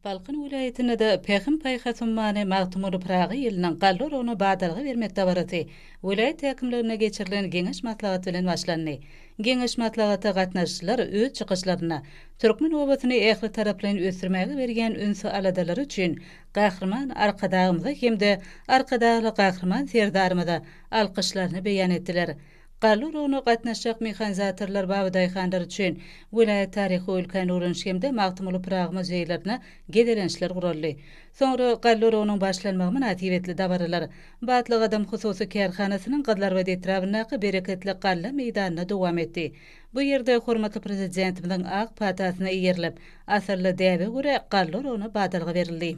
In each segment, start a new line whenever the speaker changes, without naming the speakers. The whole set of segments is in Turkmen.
Balkan welaýatynda-da Pähim-paýhas ummany Magtymguly Pyragy ýylynyň galla oragyna badalga bermek dabarasy welaýat häkimliginde geçirilen geňeş-maslahat bilen başlandy. Geňeş-maslahata gatnaşyjylar öz çykyşlarynda türkmen obasyny ähli taraplaýyn ösdürmäge berýän ünsi-aladalary üçin Gahryman Arkadagymyza hem-de Arkadagly Gahryman Serdarymyza alkyşlaryny beýan etdiler. Galla oragyna gatnaşjak mehanizatorlar babadaýhanlar üçin welaýat taryhy-ülkäni öwreniş hem-de Magtymguly Pyragy muzeýlerine gezelençler guraldy. Soňra galla oragynyň başlanmagy mynasybetli dabaralar Batly gadam hususy kärhanasynyň Gyzylarbat etrabyndaky bereketli galla meýdanynda dowam etdi. Bu ýerde hormatly Prezidentimiziň ak patasyna eýerilip, asylly däbe görä galla oragyna badalga berildi.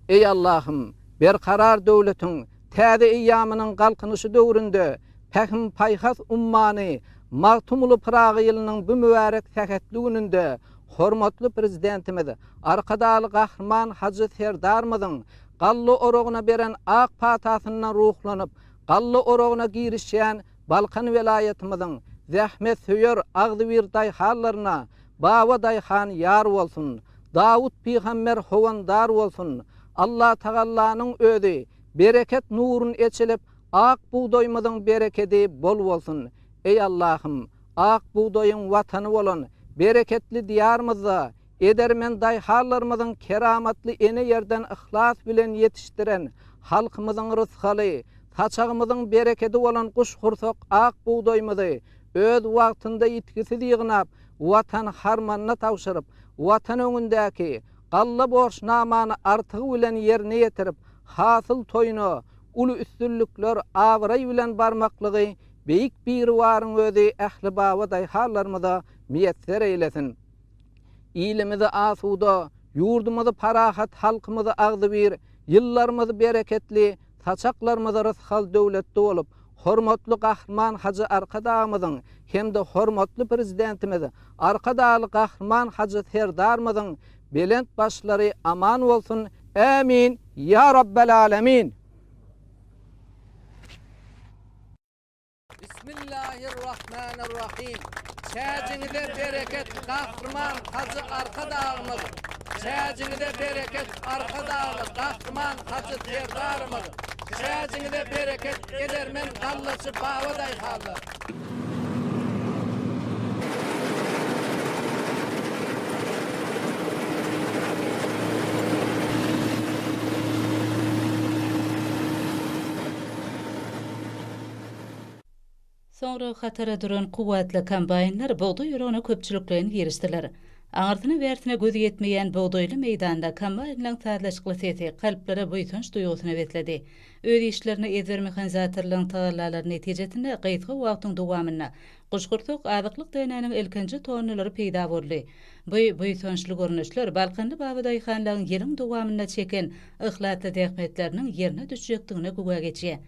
Eý Allahym! Berkarar döwletiň täze eýýamynyň Galkynyşy döwründe Pähim-paýhas ummany Magtymguly Pyragy ýylynyň bu mübärek sähetli gününde hormatly Prezidentimiz Arkadagly Gahryman Hajy Serdarymyzyň galla oragyna beren ak patasyndan ruhlanyp, galla oragyna girişýän Balkan welaýatymyzyň zähmetsöýer agzybir daýhanlaryna Baba daýhan ýar bolsun! Dawut pygamber howandar bolsun! Allatagallanyň özi bereket nurun eçilip ak bugdaýymyzyň berekedi bol bolsun! Eý Allahym! Ak bugdaýyň watany bolan bereketli Diýarymyzda edermen daýhanlarymyzyň keramatly ene ýerden yhlas bilen ýetişdiren halkymyzyň rysgaly, saçagymyzyň berekedi bolan guşgursak ak bugdaýymyzy öz wagtynda ýitgisiz ýygnap Watan harmanyna tabşyryp, Watan öňündäki galla borçnamany artygy bilen ýerine ýetirip, hasyl toýuna uly üstünlikler, abraý bilen barmaklygy Beýik Biribaryň özi ähli baba daýhanlarymyza miýesser eýlesin! Ilimizi asuda, ýurdumyzy parahat, halkymyzy agzybir, ýyllarymyzy bereketli, saçaklarymyzy rysgal-döwletli bolup, hormatly Gahryman Hajy Arkadagymyzyň hem-de hormatly Prezidentimiz Arkadagly Gahryman Hajy Serdarymyzyň belent başlary aman bolsun! Ämin! Ýa Rabbel Alemin! Bismillahirrahmanirrahim. Çäjiňize bereket Gahryman Hajy Arkadagymyz. Çäjiňize bereket Arkadagly Gahryman Hajy Serdarymyz. Çäjiňize bereket edermen gallaçy baba daýhanlar.
Soňra hatara duran kuwwatly kombaýnlar bugdaý oragyna köpçülikleýin girişdiler. Aňyrsyna-bärsine göz ýetmeýän bugdaýly meýdanda kombaýnlaryň sazlaşykly sesi kalplara buýsanç duýgusyny besledi. Öz işlerine ezber mehanizatorlaryň tagallalary netijesinde gysga wagtyň dowamynda guşgursak azyklyk dänäniň ilkinji tonnalary peýda boldy. Bu buýsançly görnüşler balkanly babadaýhanlaryň ýylyň dowamynda çeken yhlasly zähmetleriniň ýerine düşjekdigine güwä geçýär.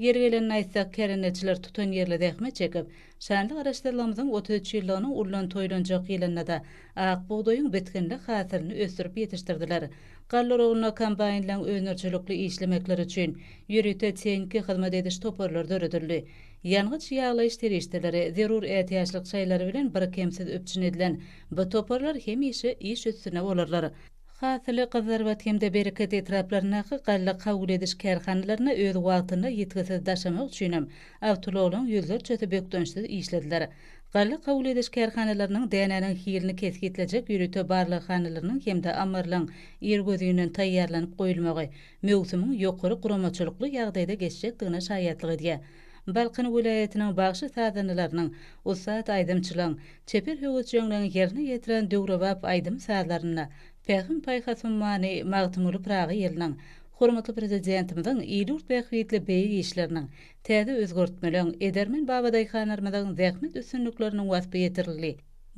Ýeri gelende aýtsak, kärendeçiler tutanýerli zähmet çekip, şanly Garaşsyzlygymyzyň 33 ýyllygynyň ullan toýlanjak ýylynda-da ak bugdaýyň bitginli hasylyny ösdürip ýetişdirdiler. Galla oragynda kombaýnlaryň öndürijilikli işlemekleri üçin ýörite tehniki hyzmat ediş toparlary döredildi. Ýangyç-ýaglaýyş serişdeleri, zerur ätiýaçlyk şaýlary bilen birkemsiz üpjün edilen bu toparlar hemişe iş üstünde bolarlar. Hasyly Gyzylarbat hem-de Bereket etraplaryndaky galla kabul ediş kärhanalaryna öz wagtynda ýitgisiz daşamak üçinem awtoulaglaryň ýüzlerçesi bökdençsiz işlediler. Galla kabul ediş kärhanalarynyň dänäniň hilini kesgitlejek ýörite barlaghanalarynyň hem-de ammarlaryň irgözinden taýýarlanyp goýulmagy möwsümiň ýokary guramaçylykly ýagdaýda geçjekdigine şaýatlyk edýär. Balkan welaýatynyň bagşy-sazandalarynyň, ussat aýdymçylaryň, çeper höwesjeňligiň ýerine ýetiren döwrebap aýdym-sazlarynda Pähim-paýhas ummany Magtymguly Pyragy ýylynyň, hormatly Prezidentimiziň il-ýurt bähbitli beýik işleriniň, täze özgertmeleň, edermen babadaýhanlarymyzyň zähmet üstünlikleriniň waspy ýetirildi.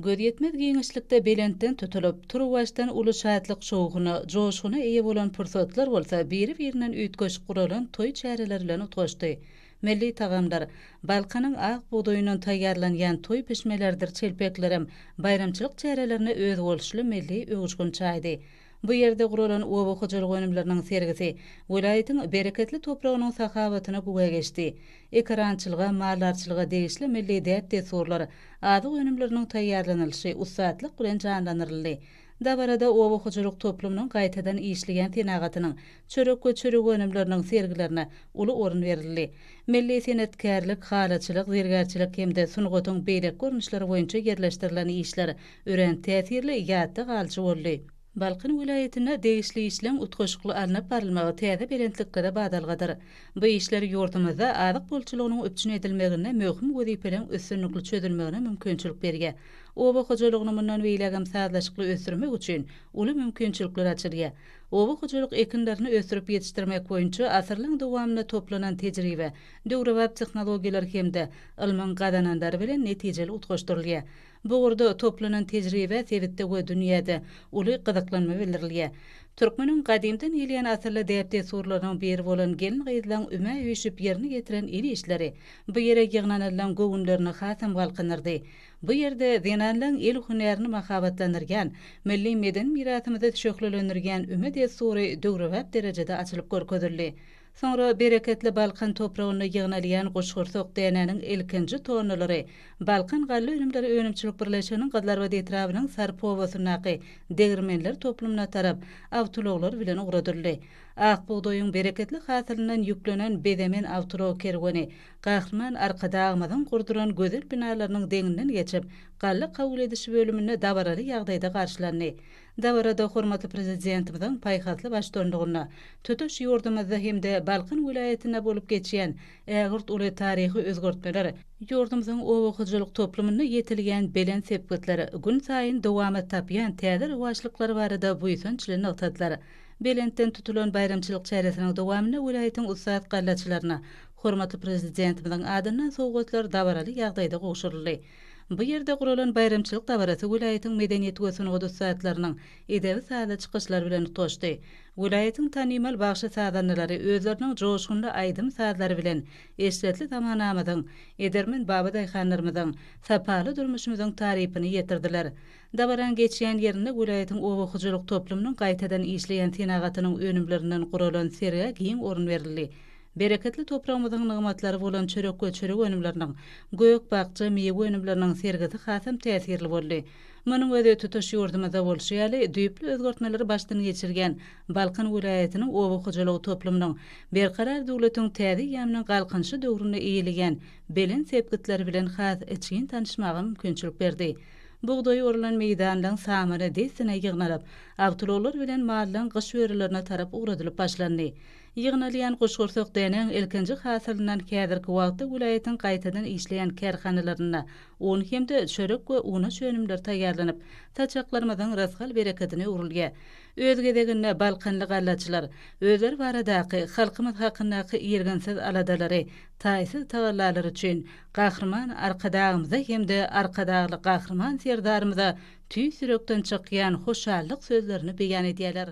Gözýetmez giňişlikde belentden tutulyp, turuwbaşdan uly şatlyk-şowhuna, joşguna eýe bolan pursatlar bolsa biri-birinden üýtgeşik guralan toý çäreleri bilen utgaşdy. Milli tagamlar, Balkanyň ak bugdaýyndan taýýarlanýan toý pişmeleridir çelpeklerem baýramçylyk çärelerine özboluşly milli öwüşgin çaýdy. Bu ýerde guralan oba hojalyk önümleriniň sergisi welaýatyň bereketli topragynyň sahawatyna güwä geçdi. Ekerançylyga, maldarçylyga degişli milli däp-dessurlar, azyk önümleriniň taýýarlanylyşy ussatlyk bilen janlandyryldy. Dabarada oba hojalyk toplumynyň gaýtadan işleýän senagatynyň, çörek we çörek önümleriniň sergilerine uly orun berildi. Milli senetkärlik, halyçylyk, zergärçilik hem-de sungatyň beýleki görnüşleri boýunça ýerleşdirilen işler örän täsirli, ýatda galyjy boldy. Balkan welaýatynda degişli işleň utgaşykly alnyp barylmagy täze belentliklere badalgadyr. Bu işler ýurdumyzda azyk bolçulygynyň üpjün edilmeginde möhüm wezipeleriň üstünlikli çözülmegine mümkinçilik berýär. Oba hojalygyny mundan beýlägem sazlaşykly ösdürmek üçin uly mümkinçilikler açylýar. Oba hojalyk ekinlerini ösdürip ýetişdirmek boýunça asyrlaryň dowamynda toplanan tejribe döwrebap tehnologiýalar hem-de ylmyň gazananlary bilen netijeli utgaşdyrylýar. Bu ugurda toplanan tejribä sebitde we dünýäde uly gyzyklanma bildirilýär. Türkmeniň gadymdan gelýän asylly däp-dessurlarynyň biri bolan gelin-gyzlaň ümä üýşüp ýerine ýetiren el işleri bu ýere ýygnananlaň göwünlerini hasam galkyndyrdy. Bu ýerde zenanlaň el hünärini mahabatlandyrýan, milli medeni mirasymyzy şöhlelendirýän üme dessury döwrebap derejede açylyp görkezildi. Soňra bereketli Balkan topragynda ýygnalýan guşgursak dänäniň ilkinji tonnalary Balkan galla önümleri önümçilik birleşiginiň Gyzylarbat etrabynyň Sarp obasyndaky degirmenler toplumyna tarap awtoulaglar bilen ugradyldy. Ak bugdaýyň bereketli hasylyndan ýüklenen bezemen awtoulag kerweni Gahryman Arkadagymyzyň gurduran gözel binalarynyň deňinden geçip, galla kabul ediş bölüminde dabaraly ýagdaýda garşylandy. Dabarada hormatly Prezidentimiziň paýhasly baştutanlygynda tutuş ýurdumyzda hem-de Balkan welaýatynda bolup geçýän ägirt uly taryhy özgertmeler, ýurdumyzyň oba hojalyk toplumynda ýetilýän belent sepgitler, günsaýyn dowamat tapýan täze rowaçlyklar barada buýsanç bilen nygtadylar. Belentden tutulan baýramçylyk çäresiniň dowamynda welaýatyň ussat gallaçylaryna hormatly Prezidentimiziň adyndan sowgatlar dabaraly ýagdaýda gowşuryldy. Bu ýerde guralan baýramçylyk dabarasy welaýatyň medeniýet we sungat ussatlarynyň edebi-sazly çykyşlary bilen utgaşdy. Welaýatyň tanymal bagşy-sazandalary özleriniň joşgunly aýdym-sazlary bilen eşretli zamanamyzyň, edermen babadaýhanlarymyzyň, sapaly durmuşymyzyň tarypyny ýetirdiler. Dabaraň geçýän ýerinde welaýatyň oba hojalyk toplumynyň gaýtadan işleýän senagatynyň önümlerinden guralan sergä giň orun berildi. Bereketli topragymyzyň nygmatlary bolan çörek we çörek önümleriniň, gök-bakja, miwe önümleriniň sergisi hasam täsirli boldy. Munuň özi tutuş ýurdumyzda bolşy ýaly, düýpli özgertmeleri başdan geçirýän Balkan welaýatynyň oba hojalygy toplumynyň Berkarar döwletiň täze eýýamynyň Galkynyşy döwründe eýeleýän belent sepgitleri bilen has içgin tanyşmaga mümkinçilik berdi. Bugdaý orlan meýdanlaryň samany dessine ýygnalyp, awtoulaglar bilen mallaryň gyş örülerine tarap ugradylyp başlandy. Ýygnalýan guşgursak dänäň ilkinji hasylyndan häzirki wagtda welaýatyň gaýtadan işleýän kärhanalarynda un hem-de çörek we unaş önümleri taýýarlanyp, saçaklarymyzyň rysgal-berekedine öwrülýär. Öz gezeginde balkanly gallaçylar özleri baradaky, halkymyz hakyndaky irginsiz aladalary, taýsyz tagallalary üçin Gahryman Arkadagymyza hem-de Arkadagly Gahryman Serdarymyza tüýs ýürekden çykýan hoşallyk sözlerini beýan edýärler.